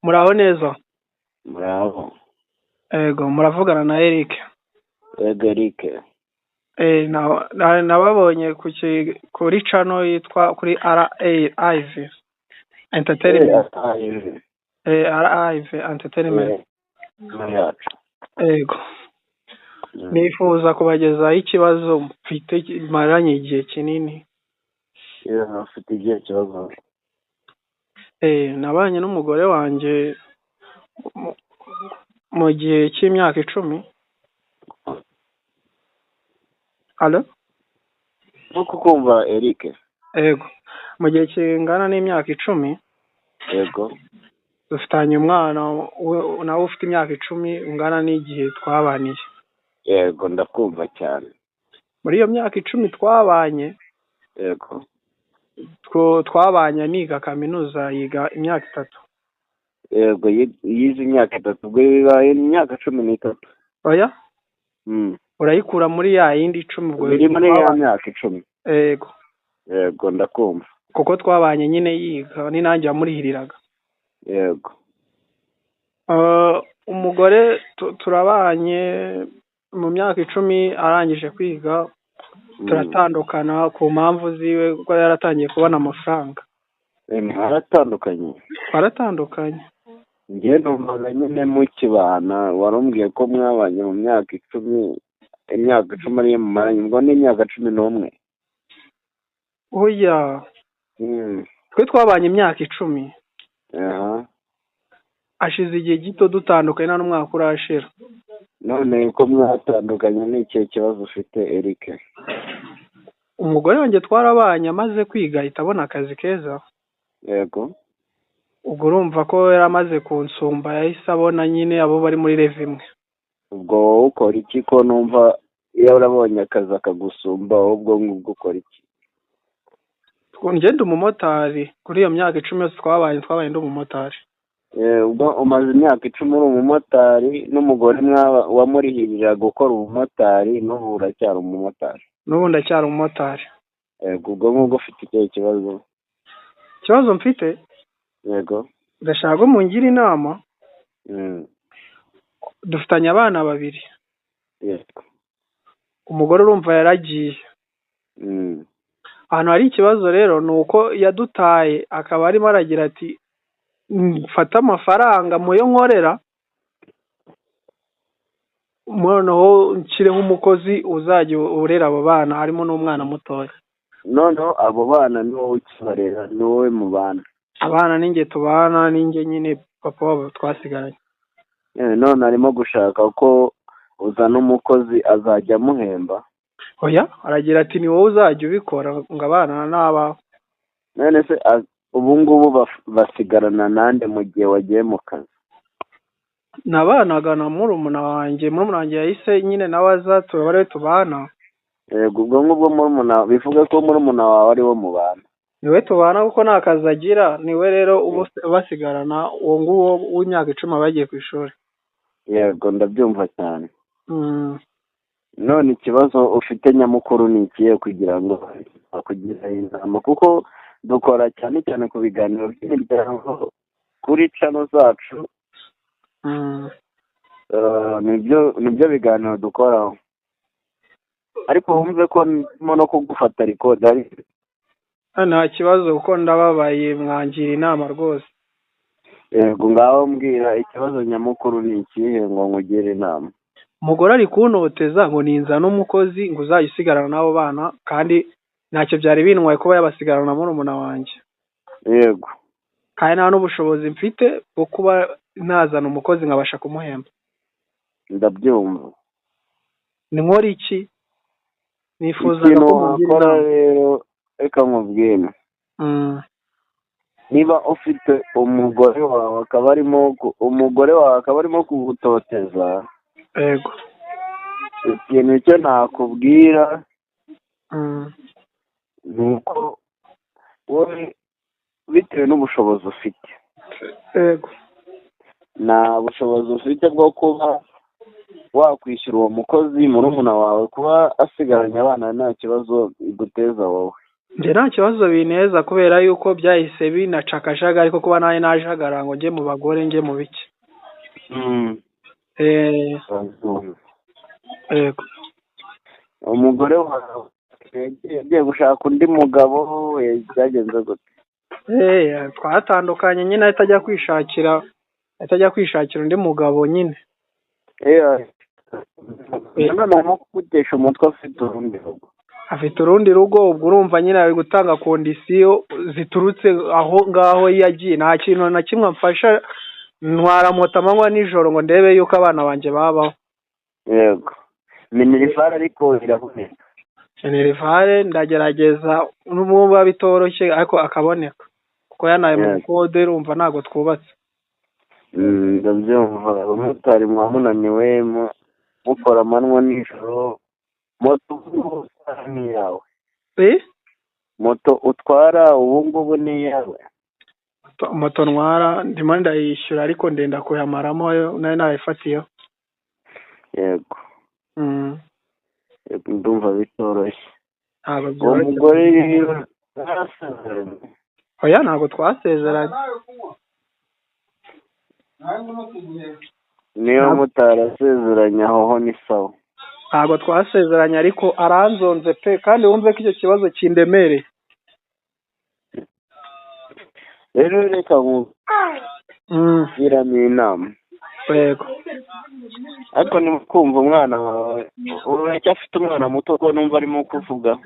Muraho neza? Muraho. Ego, muravugana na Eric. Yego, Eric. Nababonye kuri channel yitwa kuri RAIV Entertainment. RAIV Entertainment. Yacu. Ego. Nifuza kubagezaho ikibazo mfite maranye igihe kinini. Ufite igihe kibazo? Nabanye n'umugore wanjye mu gihe cy'imyaka 10. Allo? Nuko kumva, Eric. Ego. Mu gihe kingana n'imyaka 10. Yego. Dufitanye umwana nawe ufite imyaka 10 ungana n'igihe twabaniye. Yego, ndakumva cyane. Muri iyo myaka 10 twabanye. Yego. Twabanye niga kaminuza, yiga imyaka 3. Yego, yize imyaka 3, ubwo bibaye imyaka 13. Oya? Urayikura muri ya yindi 10 ubwo. Biri muri ya myaka 10. Yego. Yego, ndakumva. Kuko twabanye nyine yiga, ni nanjye wamurihiriraga. Yego. Umugore turabanye mu myaka 10, arangije kwiga turatandukana ku mpamvu ziwe, kuko yaratangiye kubona amafaranga. Mwaratandukanye? Twaratandukanye. Njye numvaga nyine mukibana, warumbwiye ko mwabanye mu myaka 10, imyaka 10 ariyo mumaranye, ubwo ni imyaka 11. Oya. Twe twabanye imyaka 10. Ashize igihe gito dutandukanye, nta n'umwaka urashira. None ko mwatandukanye, ni ikihe kibazo ufite, Eric? Umugore wanjye twarabanye, amaze kwiga ahita abona akazi keza. Yego. Ubwo urumva ko yari amaze kunsumba, yahise abona nyine abo bari muri level imwe. Ubwo wowe ukora iki, ko numva iyo urabonye akazi akagusumba, ubwo ngubwo ukora iki? Njye ndi umumotari. Kuri iyo myaka 10 yose twabanye ndi umumotari. Ubwo umaze imyaka 10 uri umumotari, n'umugore wamurihirira gukora ubumotari, n'ubu uracyari umumotari? N'ubu ndacyari umumotari. Yego, ubwo ngubwo ufite ikihe kibazo? Ikibazo mfite? Yego. Ndashaka ko mungira inama. Dufitanye abana 2. Yego. Umugore urumva yaragiye. Ahantu hari ikibazo rero ni uko yadutaye, akaba arimo aragira ati mfate amafaranga muyo nkorera, noneho nshyireho umukozi uzajya urera abo bana, harimo n'umwana mutoya. Noneho abo bana ni wowe ukibarera, ni wowe mubana? Abana ni njye tubana, ni njye nyine papa wabo twasigaranye. None arimo gushaka ko uzana umukozi azajya amuhemba? Oya, aragira ati ni wowe uzajya ubikora, ngo abana ni abawe. None se ubu ngubu basigarana nande mu gihe wagiye mu kazi? Nabanaga na murumuna wanjye. Murumuna wanjye yahise nyine nawe aza, tuba ariwe tubana. Yego, ubwo ngubwo murumuna, bivuga ko murumuna wawe ari wo mubana? Niwe tubana kuko nta kazi agira, niwe rero basigarana uwo nguwo w'imyaka 10 bagiye ku ishuri. Yego, ndabyumva cyane. None ikibazo ufite nyamukuru ni ikihe, kugira ngo bakugira inama? Kuko dukora cyane cyane ku biganiro by'imiryango kuri channel zacu. Nibyo biganiro dukoraho, ariko wumve ko ndimo no kugufata record. Nta kibazo, kuko ndababaye, mwangira inama rwose. Yego, ngaho mbwira, ikibazo nyamukuru ni ikihe ngo nkugire inama? Umugore ari kuntoteza ngo ninzane umukozi ngo uzajya usigarana n'abo bana, kandi ntacyo byari bintwaye kuba yabasigarana na murumuna wanjye. Yego. Kandi nta n'ubushobozi mfite bwo kuba nazana umukozi nkabasha kumuhemba. Ndabyumva. Ni nkora iki? Nifuzaga Ikintu ko mungira wakora inama. rero, reka nkubwire. Niba ufite umugore wawe akaba arimo kugutoteza, Yego. ikintu cyo nakubwira ni uko wowe, bitewe n'ubushobozi ufite, Yego. nta bushobozi ufite bwo kuba wakwishyura uwo mukozi, murumuna wawe kuba asigaranye abana nta kibazo biguteza wowe. Njye nta kibazo bineza kubera yuko byahise binaca akajagari, ko kuba nawe najagara ngo njye mu bagore njye mu biki. Yego. Umugore wawe yagiye gushaka undi mugabo, byagenze gute? Twatandukanye nyine, ahita ajya kwishakira undi mugabo nyine. None arimo kugutesha umutwe, afite urundi rugo. Afite urundi rugo, ubwo urumva nyine ari gutanga kondisiyo ziturutse aho ngaho yagiye. Nta kintu na kimwe amfasha, ntwara moto amanywa nijoro ngo ndebe yuko abana banjye babaho. Yego, minerivare ariko iraboneka. Minerivare ndagerageza n'ubwo biba bitoroshye ariko akaboneka, kuko yanaye mu bukode, urumva ntabwo twubatse. Ndabyumva, abamotari muba munaniwe, mukora amanywa nijoro. Moto utwara ni iyawe? Moto utwara ubu ngubu ni iyawe? Moto ntwara ndimo ndayishyura, ariko ndenda kuyamaramo, nayo nayifatiyeho. Yego. Ndumva bitoroshye. Uwo mugore rero ntarasezeranye? Oya, ntabwo twasezeranye. Niyo mutarasezeranye aho ho ni sawa. Ntabwo twasezeranye, ariko aranzonze pe, kandi wumve ko icyo kibazo kindemereye. Rero reka nkugiramo inama. Yego. Ariko ni kumva umwana wawe, uracyafite umwana muto ko numva arimo kuvuga?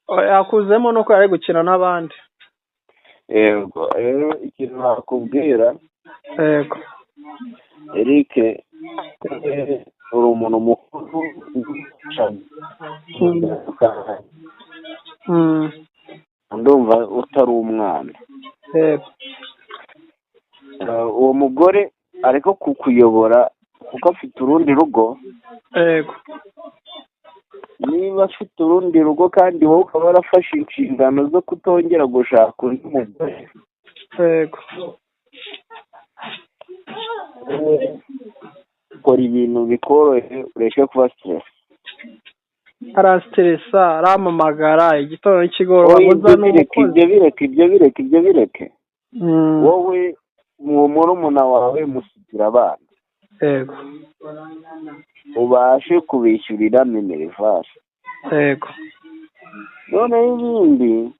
Yakuzemo nuko yari gukina n'abandi. Yego, rero ikintu nakubwira. Yego. Eric, uri umuntu mukuru, ndumva utari umwana. Yego. Uwo mugore ariko kukuyobora kuko afite urundi rugo. Yego. Niba afite urundi rugo kandi wowe ukaba warafashe inshingano zo kutongera gushaka undi mugore. Yego. Kora ibintu bikoroheye, ureke kuba stress. Arastressa, arampamagara igitondo n'ikigoroba. Ibyo bireke. Wowe murumuna wawe musigira abana. Yego. Ubashe kubishyurira minerivare. Yego. Noneho ibindi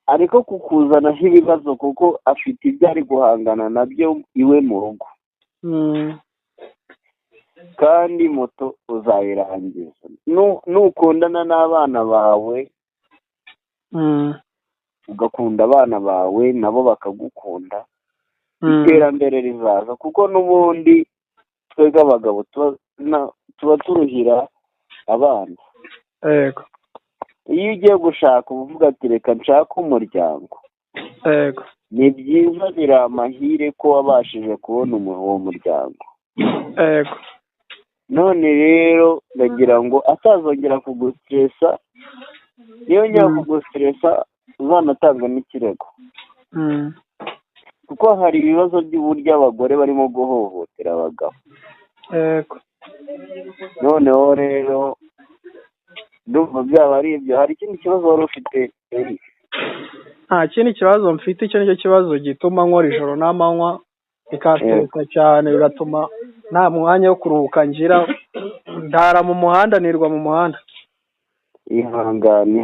ariko kukuzanaho ibibazo kuko afite ibyo ari guhangana nabyo iwe mu rugo. Kandi moto uzayirangiza. Nukundana n'abana bawe, ugakunda abana bawe nabo bakagukunda, iterambere rizaza, kuko n'ubundi twebwe abagabo tuba turuhira abana. Yego. Iyo ugiye gushaka uvuga ati reka nshake umuryango. Yego. Ni byiza, biri amahire ko wabashije kubona uwo muryango. Yego. None rero ndagira ngo atazongera kugustressa, niyo njya kugustressa uzanatanga n'ikirego. Kuko hari ibibazo by'uburyo abagore barimo guhohotera abagabo. Yego. Noneho rero ndumva byaba ari ibyo. Hari ikindi kibazo wari ufite, Eric? Nta kindi kibazo mfite, icyo nicyo kibazo gituma nkora ijoro n'amanywa, bikanstressa cyane, bigatuma nta mwanya wo kuruhuka ngira, ndara mu muhanda, nirwa mu muhanda. Ihangane.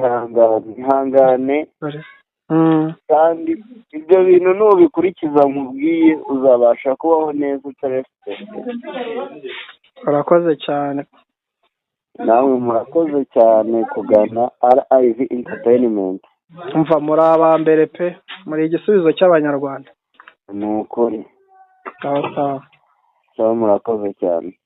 Kandi ibyo bintu nubikurikiza nkubwiye uzabasha kubaho neza utarefite. Urakoze cyane. Nawe murakoze cyane kugana RIV Entertainment. Umva, muri aba mbere pe, muri igisubizo cy'abanyarwanda. Ni ukuri. Sawa sawa. Sawa, murakoze cyane.